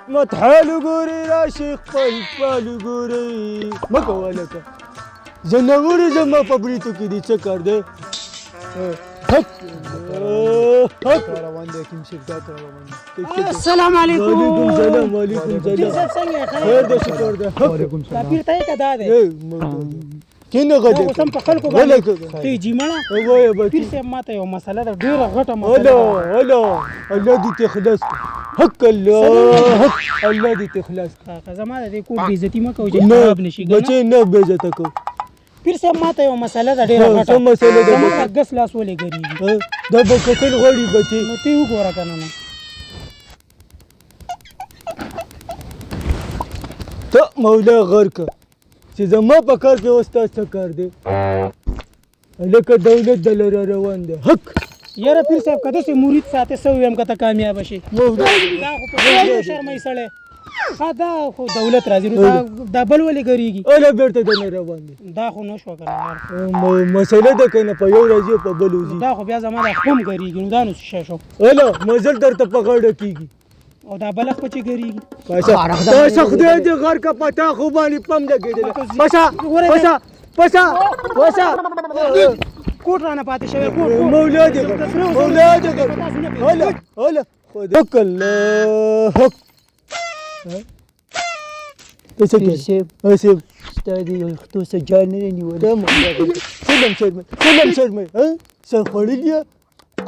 متحال وګورئ راشئ خپل پال وګورئ. مه کوه لکه ځناور زما په بریتو کې دي، څه کار دی؟ حق حق روان دی حکیم صاحب، دا روان دی. السلام علیکم. وعلیکم سلام. وعلیکم سلام. څنګه یې؟ خیر دی، شکر دی. وعلیکم دا سلام. پیر ته یې که دا دی؟ کینه غدې اوس هم په خلکو باندې ته جیمړه وایه بچي. پیر صاحب ماته یو مسله ده، ډېره غټه مسله هلو ده. هلو، الله دې ته خلاص کړه. حق الله حق، الله دې ته خلاص کړه. زما د دې کور بېعزتي مه کوه چې نه خراب نه شي. بچي، نه بېعزته کوم. پیر صاحب ماته یو مسله ده ډېره غټه. څه مسله ده؟ زما د ګس لاس ولې ګرېږي؟ دا به کتل غواړي بچي. نو ته یې وګوره که نه. نو ته مولا غر که چې زما په کار کې اوس تا څه کار دی؟ هلکه دولت دله را روان دی. حق یاره پیر صاحب، که داسې مرید ساتې څه ووایم که ته کامیابه شې. مولا دا خو په ډېر شرموي سړی. ښه دا خو دولت راځي، نو دا بل ولې ګرېږي؟ هله بېرته دنه روان دی. دا خو نه شوه که نه یار. مسله ده که نه، په یو راځي او په بل وځي. دا خو بیا زما د خپم ګرېږي، نو دا نو څه شی شو؟ هله مزل درته په غاړه کېږي. او دا بلخ په چې ګرېږي؟ پشه خدای دې غر که په تا خو باندې پم لګېدلی. پشه پشه پشه پشه، کوټ رانه پاتې شوی، کوټ کوټ. مولا دې غر، مولا دې غر. هله هله، خدای حق الله حق. ته څه پیر کوې؟ صاحب. ها صاحب، ستا د ویښتو څه جال نه دی نیولی. ته مولا غر سلم شرمې، سلم شرمې. ها سر خوړلی یې؟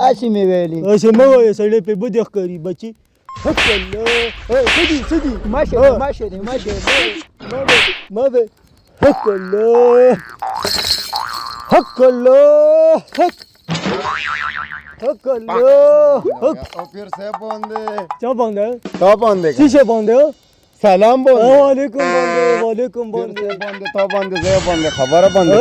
هسې مې ویلې. هسې مه وایه، سړی پې بدې ښکاري بچي. حق الله. څه دي، څه دي؟ مشه دی، مشه دی، مشه دی. ما به حق الله حق الله حق حق الله حق. او پیر صاحب باندې چا باندې؟ تا باندې. څه شی باندې؟ سلام باندې. وعلیکم باندې، وعلیکم پیر باندې. صاحب باندې، تا باندې، زه باندې خبره باندې.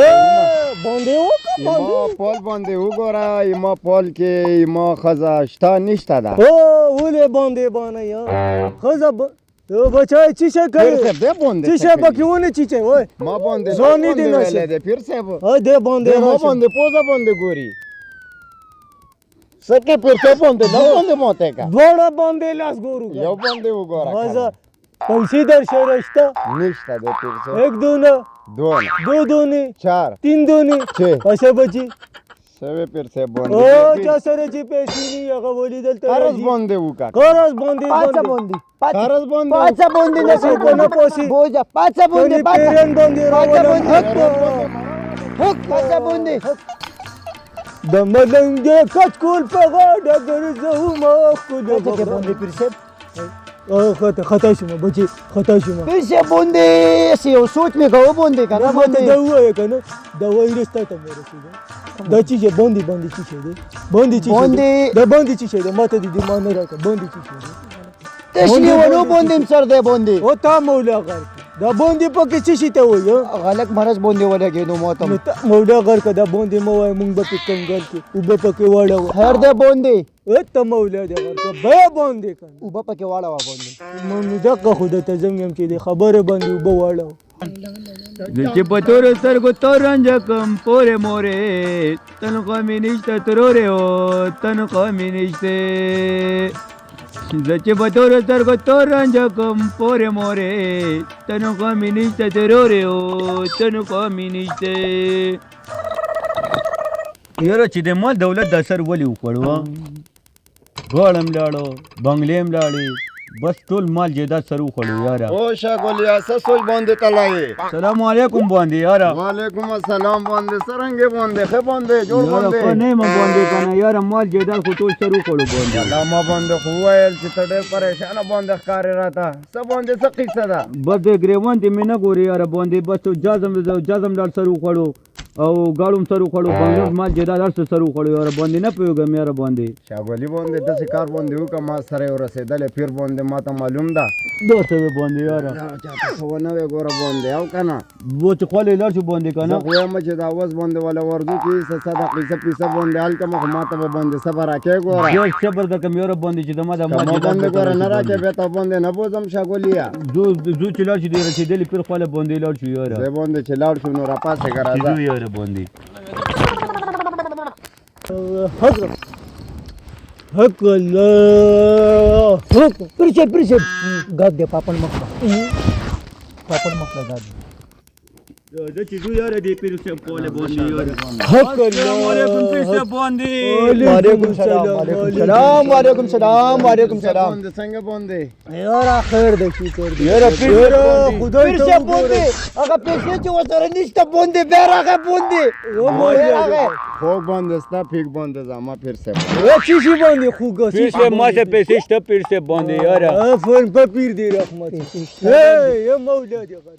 باندې وکړه باندې. ما پول باندې وګوره، ما پول کې ما ښځه شته نشته ده؟ او ولې باندې باندې یا ښځه بچای څه شی پیر کوي؟ صاحب دې باندې څه شی پکې ونه چیچې وای؟ ما باندې ځواني دې نه شي. دی پیر صاحب. ها دې باندې دې ما راشه. باندې پوزه باندې ګوري سکه پیر صاحب باندې نه باندې ماته کا دواړه باندې لاس ګورو. یو باندې وګوره. ښځه پیسې در سره شته؟ نشته دی پیر صاحب. یک دونه؟ دونه. دو دونې؟ چار. تین دونې؟ چه پشه بچي سوې پیر صاحب او باندې چا سره چې پیسې نه وي هغه ولې دلته قرض راځي؟ باندې وکړه. قرض باندې پاڅه باندې بوندې، پاڅه. قرض باندې. پاڅه بوندې، نه پوسې که نه پوسې؟ بوځه، پاڅه بوندې. کني پاڅه پیرن باندې پاڅه راولم. بوندې. حق حق، پاڅه بوندې. د ملنګې کچکول په غاړه ګرځومه ښکلې. څه کې بوندې پیر صاحب؟ خطا خطا شوم بچي، خطا شوم. پیر صاحب بوندې، هسې یو سوچ مې کاوه بوندې که نه. ما ته بوندې دا ووایه که نه، دا وایرس تا ته ورسېده. دا څه شی باندې باندې څه شی دی؟ باندې څه شی دی؟ باندې. دا باندې څه شی دی؟ ما ته دې دماغ نه راکړه. باندې څه شی دی؟ تش لیونو بوندې هم سر دی بوندې. او تا مولا غر دا باندې پکې څه شي ته وایي؟ غلط مرض بوندې ولګېدو ماته. نو ته مولا غر که دا باندې مه وایه، مونږ به پې کنګل کې اوبه پکې واړوه. خیر دی بوندې. ته مولا دې غر که بیا باندې که نه. اوبه پکې واړوه بوندې. نو دغه خو درته زم یم چې د خبرې باندې اوبه واړوه. چې په تورو سترګو تور رنجه کوم پورې مورې، تنخوا مې نشته ترورې، او تنخوا مې نشته. زه چې په تورو سترګو تور رنجه کوم پورې مورې، تنخوا مې نشته ترورې، او تنخوا مې نشته. یاره چې د مال دولت د سر ولې وخوړو؟ غاړم لاړو، بنګلې هم لاړې، بس ټول مال جایداد سر وخوړو یاره. او شاګولیا، څه سوچ باندې تلای؟ سلام علیکم باندې یاره. وعلیکم السلام باندې، څرنګه باندې؟ ښه باندې جوړ یاره باندې؟ ښه نه یم باندې که نه یاره، مال جایداد خو ټول سر وخوړو باندې. الله ما باندې خو وویل چې ته ډېر پریشانه باندې ښکارې راته. څه باندې، څه قصه ده؟ بس د ګریوان دې مې نه ګوري یاره باندې، بس جازم جازم لاړ سر وخوړو، او ګاړو هم سر وخوړو، بنګلور مال جایداد هر څه سر وخوړو یاره باندې، نه پوهېږم یاره باندې. شاګولي باندې، داسې کار باندې وکړه، ما سره یو رسېدلی پیر باندې، ما ته معلوم ده. دا څه دی باندې یاره؟ چاته څه ونه وې ګوره باندې، او که نه؟ و چې خولې لاړ شو باندې که زه نه. خو وایم چې دا اوس باندې وله ورځو چې څه څه دا قیصه پیسه باندې حل کړم، خو ما ته به باندې صبر راکې ګوره. زه صبر درکړم یاره باندې چې زما د که مال ما جایداد باندې درته ګوره نه راشي راکې باندې. بیا ته باندې نه بوځم شاګولیه. زو چې لاړ شو د رسېدلي پیر خواله باندې لاړ شو یاره. زه باندې چې لاړ شو نو راپاڅېږه، چې راځه. ځو یاره باندې. حضرت حق الله حق. پیر صاحب، پیر صاحب، غږ دی، پاپړ مخ پاپړ مخ لګا دی. زه چې ځو یاره دې پیر صاحب کوله باندې یاره. حق السلام علیکم پیر الله. صاحب باندې. وعلیکم سلام، وعلیکم سلام، وعلیکم سلام، وعلیکم سلام. باندې څنګه باندې؟ یاره خیر دی، شکر دی. یاره پیر صاحب یاره باندې. خدای پیر ته صاحب وګوره. باندې هغه پیسې چې ورسره نشته باندې بیا راغی باندې بیا راغی. خوږ باندې ستا پیک باندې زما پیر صاحب. څه شي باندې خوږه؟ پیر صاحب ما ته پیسې شته پیر صاحب باندې یاره. آفرین په پیر دی رحمت. ای مولا دی غر.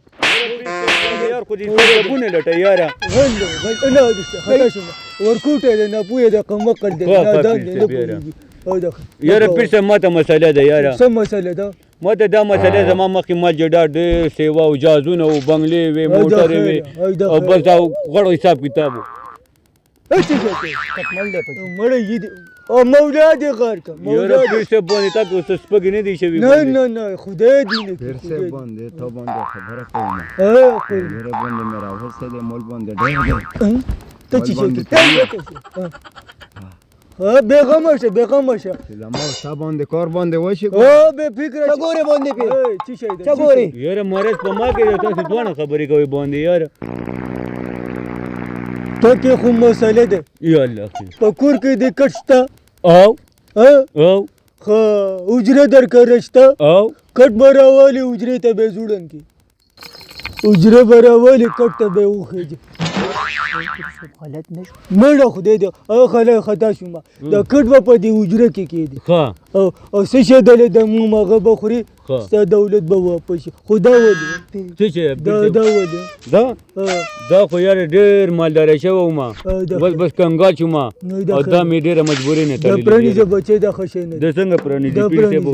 یار خو دې سبونه لټه یاره. غل غل نه دشته، خطا شوم. ورکوټه دی، ناپوهه دی، قمقل دی، نادان دی، نه پوهېږي. او دا یاره پیر صاحب ما ته مسله ده یاره. څه مسله ده؟ ما ته دا مسله، زما مخکې مال جډا ډېر سیوا او جازونه او بنګلې وې، موټرې وې او بس دا غوړ حساب کتاب و. څه شی کوې؟ کټمل دی پکې. مړی یې دی او مولا دې غر که یاره مولا پیر صاحب باندې تا کې اوس سپږې نه دی شوي. نه نه نه، خدای دې نه پیر کړي. صاحب باندې ته باندې خبره کوم. یاره باندې مې راوستی دی، مول باندې ډېر دی. ته څه شی کوې؟ ها بېغمه شه، بېغمه شه. چې زما او ستا باندې کار باندې وشي. او بې فکره څه ګورې باندې پیر؟ څه شی دی؟ څه ګورې؟ یاره مرض په ما کې دی، تاسو دواړه خبرې کوئ باندې یاره. ته کې خو مسله ده. یا الله خیر. په کور کې دې کټ شته؟ او ها او ښه حجره درکره شته؟ او کټ به راوالي، حجرې ته به یې ځوړند کړي. حجره به راوالي، کټ ته به یې وخېژي. غلط نه شو؟ مړه خدای دې خلی خطا شوم. دا کټ به په دې حجره کې کېدي ښه. او څه شی دلې د موم هغه به خوري، ستا دولت به واپس شي. خو دا ولې؟ څه شی؟ دا دا ولې؟ دا دا خو یاره ډېر مالداره شوی وم، بس بس کنګال شوم او دا مې ډېره مجبوري نه دا پرانیزه بچی، دا ښه شی نه. دا څنګه پرانیزي دا پیر صاحب؟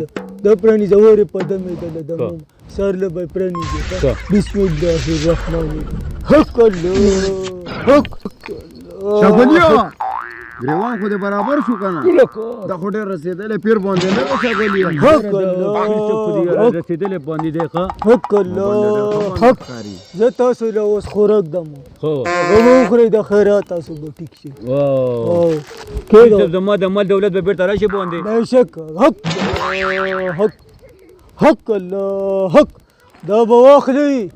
دا پرانیزه، ورې په دمې دله د موم سر له به پرانیزې. بسم الله الرحمن الرحیم. حق الله حق. شاګلیه ګریوان خو دې برابر شو که نه؟ دا خو ډېر رسېدلی پیر باندې نه دی شاګلیه. حق الله رسېدلی باندې دی. ښه حق الله حق. زه تاسو له اوس خوراک دم، هغه به وخورئ، د خیره تاسو به ټیک شئ. کېږه زما د مال دولت به بېرته راشي باندې؟ بېشک. حق حق حق الله حق. دا به واخلئ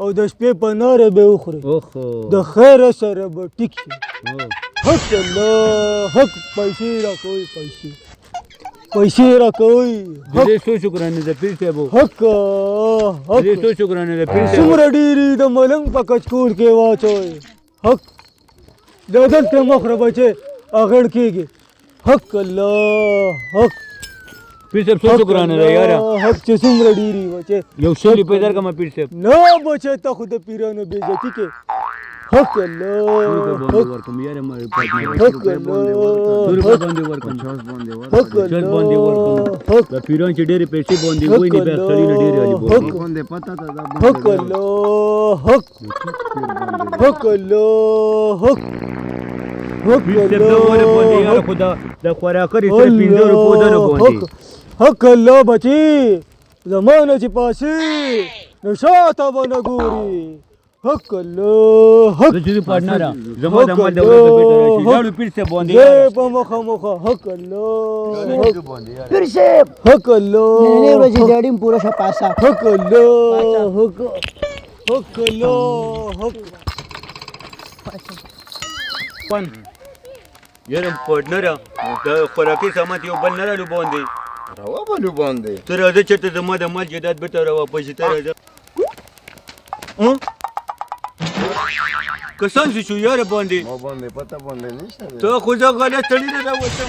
او د شپې په ناره به وخورئ، د خیره سره به ټیک شي. حق الله حق. پیسې راکوئ، پیسې پیسې راکوئ. دې څو شکرانه ده پیر صاحب. حق حق. دې څو شکرانه ده پیر صاحب. څومره ډېرې د ملنګ په کچکول کې واچوئ. حق. دا دلته مه خوره بچې، اغړ کېږي. حق الله حق. پیر صاحب څو شکرانه ده یاره. حق. چې څومره ډېرې بچې. یو شل روپۍ درکړم پیر صاحب؟ نه بچې، ته خو د پیرانو بېعزتي کې. حق الله حق. ورکم یاره حق الله حق. حق. د پیران چې ډېرې پیسې باندې وای نه بیا سړی نه ډېرې علي حق حق الله حق حق الله حق حق الله. خو د خوراکرې سره 5 روپو ده نو باندې. حق الله بچي، زمانه چې پاسي نو شاته به نه ګوري. حق الله حق. زه چې پارټنر زما د مال دولت به بېرته راشي. لاړو پیر صاحب باندې. زه په مخه مخه. حق الله حق. پیر صاحب حق الله. نننۍ ورځې دیاړیم پوره شه پاسه. حق الله حق حق الله حق. یاره پارټنر د خوراکي سامان یو بل نه رالو باندې. راوه بلو باندې. ته راځه چېرته زما د مال جایداد بېرته راواپس شي. ته راځه. کسان څه شو یاره باندې؟ ما باندې پته باندې نشته. ته خو زه غلط سړي نه راوستم.